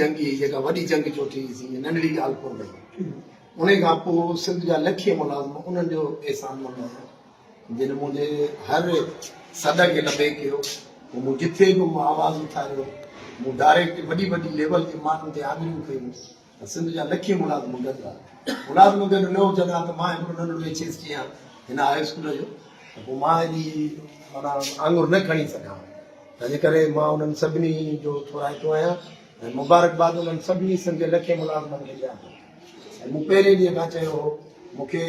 جنگ هئي جيڪا وڏي جنگ چوٺي هئي سين ننڍڙي ڳالهه ڪونه هئي. انهي کان پوء سنڌ جا لکين ملازم انهن جو احسان مند آهيان جن منهنجي هر سڏ کي لبيڪ ڪيو. پوء مون جٿي به مون آواز اٿاريو مون ڊائريڪٽ وڏي وڏي ليول جي ماڻهن تي آڱريون کنيون ته سنڌ جا لکين ملازم گڏ هئا. ملازم گڏ نه هجن ها ته مان هڪڙو ننڍڙو ايڇ ايس ٽي آهيان هن هاء اسڪول جو ته پوء مان ايڏي معنيٰ آڱر نه کڻي سگهان ها. تنهنجي ڪري مان انهن سڀني جو ٿورائتو آهيان ۽ مبارڪباد انهن سڀني سنڌ جي لکين ملازمن کي ڏيان ٿو ۽ مون پهرين ڏينهن کان چيو هو مون کي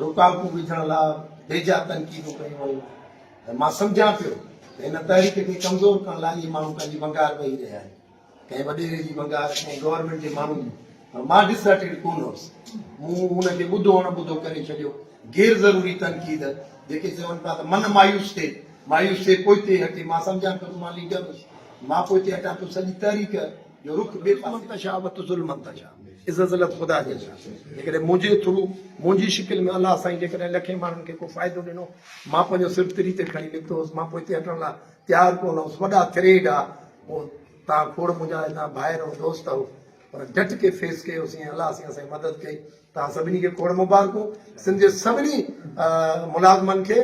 رڪاوٽون وجهڻ لاء بيجا تنقيدون ڪيون ويون ۽ مان سمجهان پيو ته هن تحريڪ کي ڪمزور ڪرڻ لاء اهي ماڻهو پنهنجي ونگار وهي رهيا آهن. ڪنهن وڏيري جي ونگار، ڪنهن گورنمينٽ جي ماڻهو جي، پر مان ڊس هارٽيڊ ڪونه هوس. مون ان کي ٻڌو اڻ ٻڌو ڪري ڇڏيو. غير ضروري تنقيد، جيڪي چون پيا ته من مايوس ٿئي، مايوس ٿئي پوئتي هٽي، مان سمجهان پيو ته مان ليڊر هوس، مان پوئتي هٽان پيو، سڄي تحريڪ جو رخ ٻئي پاسي. من تشاء وتذل من تشاء عزت ذلت خدا جي هٿ ۾. جيڪڏهن منهنجي ٿرو، منهنجي شڪل ۾ الله سائين جيڪڏهن لکين ماڻهن کي ڪو فائدو ڏنو، مان پنهنجو سر تري تي کڻي نڪتو هوس، مان پوئتي هٽڻ لاء تيار ڪونه هوس، وڏا ٿريڊ ها، پوء توهان کوڙ منهنجا هتان ڀائر ۽ دوست آهو پر ڊٽ ڪي فيس ڪيوسين ۽ الله سائين اسان جي مدد ڪئي. توهان سڀني کي کوڙ مبارڪون. سنڌ جي سڀني ملازمن کي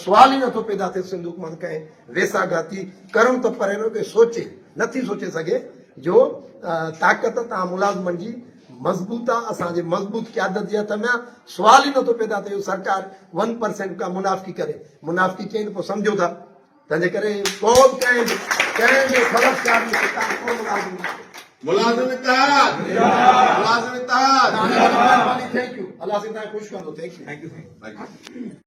سوال ئي نٿو پيدا ٿئي سنڌ حڪومت ڪنهن ويساهه گهاتي ڪرڻ ته پري رهيو ڪي سوچي نٿي سوچي سگهي جو طاقت توهان ملازمن جي مضبوط آ اسان جي مضبوط قيادت جي هٿ ۾ آ سوال ئي نٿو پيدا ٿئي جو سرڪار ون پرسينٽ ڪا منافقي ڪري منافقي چئين ته پوء سمجهو ٿا تنهنجي ڪري ڪو به ڪنهن به ڪنهن به خلفشار جو شڪار ڪو ملازم نه ٿئي. ملازم اتحاد ملازم اتحاد. مهرباني thank you الله سائين توهان کي خوش ڪندو thank you. Thank you.